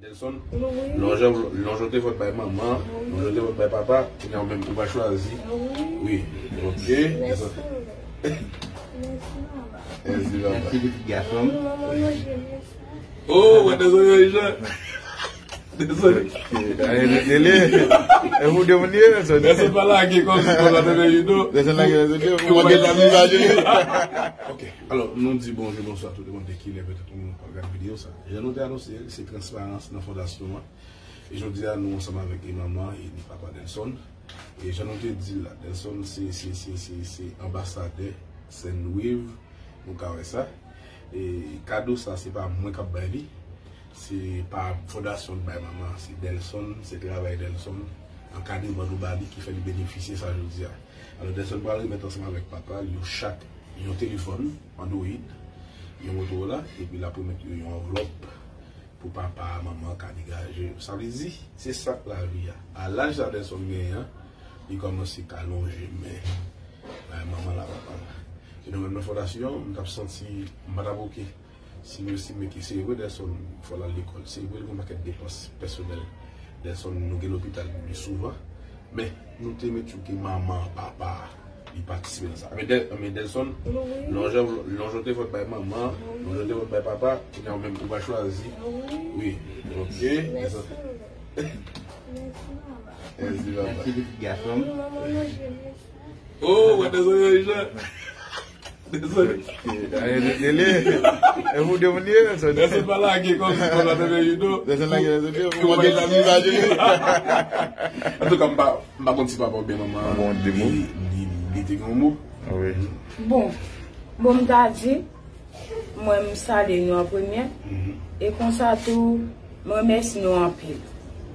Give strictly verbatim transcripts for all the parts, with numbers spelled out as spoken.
Delson, lonje, lonje w te fòt bay manman, lonje w te fòt bay papa, kounye a ou menm ou pa chwazi. Wi, ok. Delson. Mèsi, papa. Mèsi, pitit gason m. Oh, wè, dezole, Jean. Dezole. Dezole. E pou de moun ye, Delson. Delson pa lage kòm si pou la tande, you know. Delson lage, Delson. Ou pa gen la vizaj. Ok. Alò, nou di bonjou, bonswa tout le monde ki lè petèt nou pral gade videyo sa. Jan nou te anonse l, se transparans nan fondasyon an. E jodi a, nou ansanm avèk e manman e ni papa Delson. E jan nou te di l la, Delson se, se, se, se, se anbasadè Sainte-Nuit, nou ka wè sa. E kado sa, se pa mwen k ap bay li. Se pa fondasyon bay manman, se Delson, se travay Delson, ankadreman nou ba li ki fè li benefisye sa jodi a. Alò, Delson pral remèt ansanm avèk papa l yo chak yon telefòn Android, yon Motorola, epi l ap remèt yo yon anvlòp pou papa, manman ka degaje yo. Sa vle di, se sa k lavi a. A laj sa Delson genyen an, li kòmanse ka lonje men bay manman l ak papa l. E nou menm nan fondasyon, m t ap santi, m pa t ap oke. Si nou estime ke se vre Delson fò l al lekòl, se vre l gen yon pakèt depans pèsonèl. Delson, nou gen lopital li souvan, men nou te mete ke manman, papa, li patisipe nan sa. Men Del-, men Delson, lonje, lonje w te fòt bay manman, lonje w te fòt bay papa, kounye a ou menm ou pa chwazi. Wi, ok. Mèsi, papa. Mèsi, pitit gason m. Oh, wè, dezole, Jean. Dezole. Dezole. E pou de moun ye, Delson. Delson pa lage kòm si pou la tande, you know. Delson lage, Delson. Ou pa gen la vizaj. Antouka, m pa, m pa konn si papa oubyen manman an, li, li, li te gen yon mo. Wi. Bon, bon, m ta di, mwen, m salye nou an premye. E konsa tou, m remèsye nou anpil.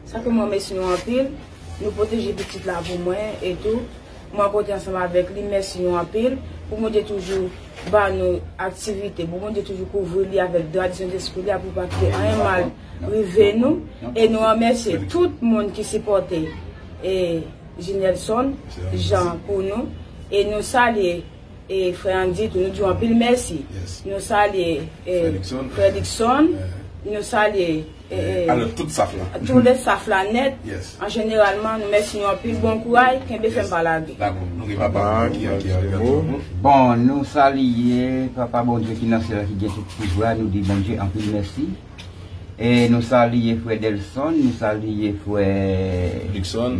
Sa fè m remèsye nou anpil, nou pwoteje pitit la pou mwen e tou. Mwen pote ansanm avèk li, mèsi nou anpil. Pou Bondye toujou ba nou aktivite, pou Bondye toujou kouvri li avèk dra di Sentespri li a, pou pa kite anyen mal rive nou. E nou remèsye tout moun ki sipòte e Jinelson Jean pou nou. E nou salye e frè Andy tou, nou di w anpil mèsi. Nou salye e frè Dickson, nou salye e, e, tout staff la. Tout le staff la nèt. An jeneralman, nou mèsi nou anpil, bon kouraj, kenbe fèm, pa lage. Dakò, nou gen papa ki, ki, ki, bon, nou salye Papa Bondye ki nan syèl la, ki gen tout pouvwa, nou di Bondye anpil mèsi. E nou salye frè Delson, nou salye frè Dickson,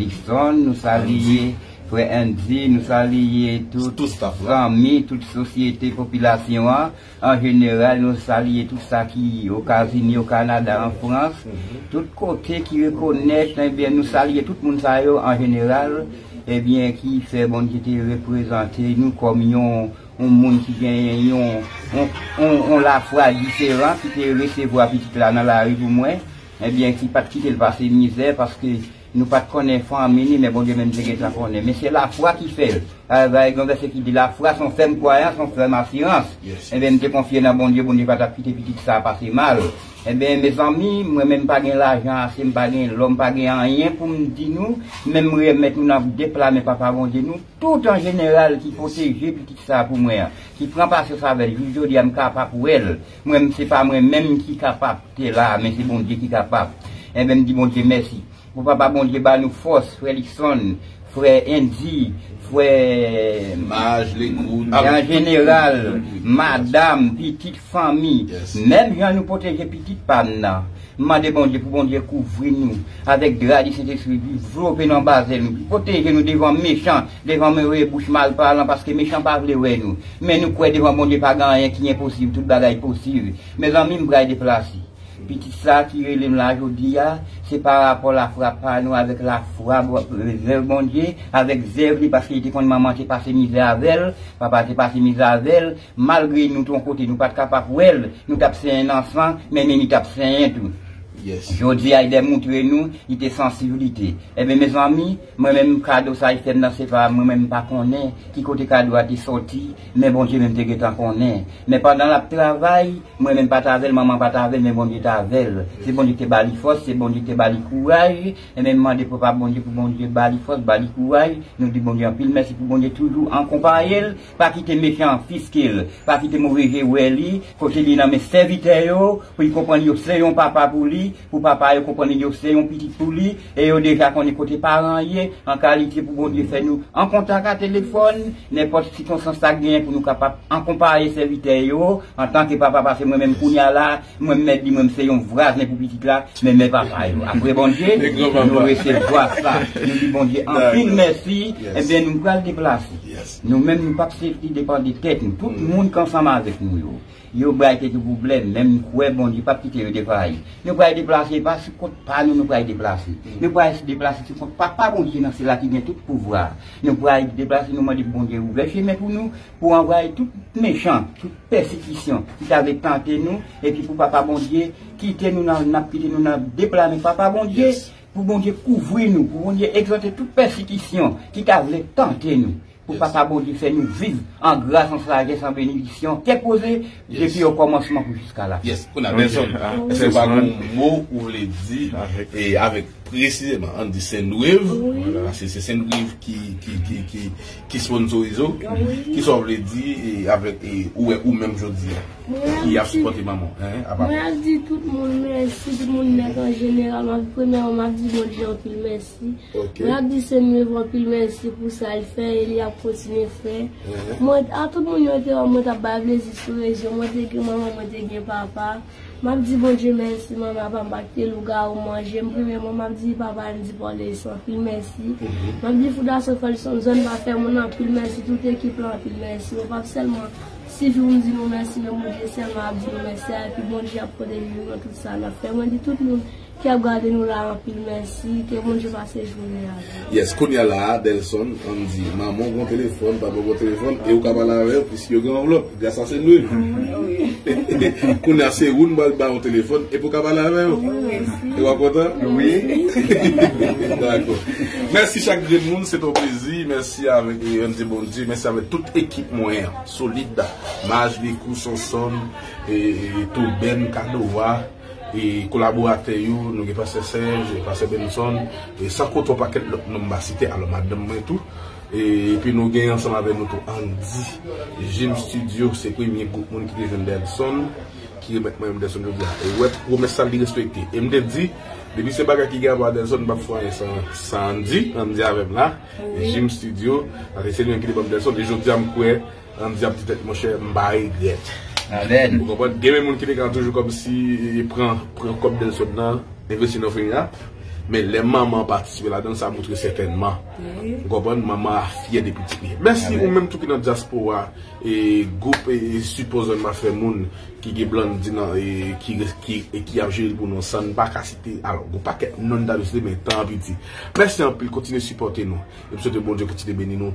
nou salye frè Andy, nou salye tout zanmi, tout sosyete, popilasyon an, an jeneral, nou salye tout sa ki Ozetazini, o Kanada, an Frans, tout kote ki rekonèt, ebyen, nou salye tout moun sa yo an jeneral, ebyen, ki fè Bondye te reprezante nou kòm yon yon moun ki genyen yon, yon, yon, yon lafwa diferan, ki te resevwa pitit la nan lari pou mwen, ebyen, ki pa t kite l pase mizè, paske nou pa t konnen fanmi li, men Bondye menm te gentan konnen. Men se lafwa ki fè l. Alò, gen yon vèsè ki di, la foi, c'est une ferme croyance, une ferme assurance. Ebyen, m te konfye nan Bondye, Bondye pa t ap kite pitit sa a pase mal. Ebyen, mezanmi, mwen menm m pa gen lajan ase, m pa gen lò, m pa gen anyen pou m di nou, men m remèt nou nan de pla men Papa Bondye nou. Tout an jeneral ki pwoteje pitit sa pou mwen an, ki pran pasyans avè l, jis jodi a m kapab wè l. Mwen, se pa mwen menm ki kapab te la, men se Bondye ki kapab. Enben, m di Bondye mèsi. Pou Papa Bondye ba nou fòs, frè Likson, frè Endi, frè Maj, Lekout, an jeneral, madanm, pitit, fanmi, menm jan nou pwoteje pitit pa m nan. M mande Bondye pou Bondye kouvri nou avèk dra di Sentespri, vlope nou anba zèl nou, pwoteje nou devan mechan, devan move bouch malpalan, paske mechan pa vle wè nou. Men nou kwè devan Bondye pa gen anyen ki enposib, tout bagay posib. Mezanmi, m pral deplase. Pitit sa ki rele m la jodi a, se pa rapò lafwa pa nou avèk lafwa, zèv Bondye, avèk zèv li, paske li te konn manman te pase mizè avè l, papa te pase mizè avè l, malgre nou te yon kote, nou pa t kapab wè l, nou t ap senyen nan san, men men li t ap senyen tou. Jodi a, li demoutre nou, li te sansib, li te. Enben, mezanmi, mwen menm, kado sa li fè m nan, se pa mwen menm, m pa konnen ki kote kado a te sòti, men Bondye menm te gentan konnen. Men pandan l ap travay, mwen menm pa t avè l, manman pa t avè l, men Bondye t avè l. Se Bondye ki te ba li fòs, se Bondye ki te ba li kouraj. Enben, m mande Papa Bondye pou Bondye ba li fòs, ba li kouraj. Nou di Bondye anpil mèsi pou Bondye toujou akonpaye l. Pa kite mechan an fiske l. Pa kite move je wè li. Kote li nan men sèvitè yo, pou l konprann yo se yon papa pou li. pou papa yo konprann yo se yon pitit pou li, e yo deja konnen kote paran an ye, an kalite pou Bondye fè nou an kontak a telefòn, nenpòt sikonstans sa genyen pou nou kapab akonpaye sèvitè yo, antanke papa, paske mwen menm kounye a la, mwen mèt di mwen se yon vwazen pou pitit la, men men papa yo. Apre Bondye, nou resevwa sa, nou di Bondye anpil mèsi, ebyen nou pral deplase. Nou menm nou p ap soti depann de tèt nou, tout moun ki ansanm avèk nou yo. Yo bay tèt yo pwoblèm, men m kwè Bondye p ap kite yo devayi. Nou pral deplase, e pa sou kont pa nou, nou pral deplase. Nou pral deplase sou kont Papa Bondye nan syèl la ki gen tout pouvwa. Nou pral deplase, nou mande Bondye ouvè chemen pou nou, pou anvayi tout mechan, tout pèsekisyon ki ta vle tante nou, epi pou Papa Bondye kite nou nan, n ap kite nou nan deplame Papa Bondye, pou Bondye kouvri nou, pou Bondye egzante tout pèsekisyon ki ta vle tante nou. Pou Papa Bondye fè nou viv an gras, an sajès, an benediksyon, tèt poze, depi okòmansman pou jiska lafen. Yes, kounye a, Nelson, èske w pa gen yon mo ou vle di, e avèk presizeman, ann di Sendrive, paske se Sendrive ki, ki, ki, ki, ki sponsorize w, kisa w vle di, e avèk, e ou wè ou menm jodi a, ki ap sipòte manman w, hein, apa. Mwen ap di tout moun mèsi, tout moun nèt an jeneral, m ap, premyèman, m ap di Bondye anpil mèsi. Mwen ap di Sendrive anpil mèsi pou sa l fè e li ap kontinye fè. Mwen, a tout moun yo te wè mwen t ap bay plezi sou rezo, mwen te gen manman, mwen te gen papa. M ap di Bondye mèsi, manman, papa m pa kite lougawou manje m. Premyèman, m ap di papa Andy Paulus anpil mèsi. M ap di Fondasyon Felson Zòn pa fè moun anpil mèsi, tout ekip la anpil mèsi. Mwen p ap sèlman sifi pou m di nou mèsi, men Bondye sèlman ap di nou mèsi, epi Bondye ap pwoteje nou nan tout sa n ap fè. Mwen di tout moun ki ap gade nou la anpil mèsi, ke Bondye pase jounen avè nou. Yes, kounye a la, Delson, ann di, manman w gen yon telefòn, papa w gen yon telefòn, e ou ka pale avè yo, piske yo gen anvlòp, gras a Sendrive. Kounye a, se ou n pral ba yon telefòn, epi w ka pale avè yo. E w ap kontan? Wi. Dakò. Mèsi chak grenn moun, se te yon plezi. Mèsi avèk, e, ann di Bondye, mèsi avèk tout ekip mwen an, Solid, Maj, Likou, Sonson, e, e, Toubèn, Kadova, e kolaboratè yo, nou gen pastè Serge, pastè Benson, e san konte yon pakèt lòt non m pa site, alò madanm mwen tou. E, epi nou gen ansanm avè nou tou Andy, Jim Studio, se premye gwoup moun ki te jwenn Delson, ki remèt mwen menm Delson jodi a. E wè pwomès sa li respekte. E m te di, depi se bagay ki gen rapò a Delson, m p ap fè anyen san, san Andy, Andy avè m la, Jim Studio, paske se li menm ki te ban m Delson, e jodi a m kwè, Andy ap di tèt, monchè, m pa regrèt. Amèn. Ou konprann? Gen menm moun ki te ka toujou kòmsi pran, pran kòb Delson nan, envesti nan fini a. Men lè manman an patisipe ladan l, sa montre sètènman. Ou konprann? Manman an fyè de pitit li. Mèsi ou menm tou ki nan dyaspora, e gwoup, e, e sipò zòn pa fè moun ki gen Blandy nan, e ki, ki, e ki ap jere l pou nou san n pa ka site. Alò, gon pakèt non n ta dwe site, men tan an piti. Mèsi anpil, kontinye sipòte nou. E m swete Bondye kontinye beni nou.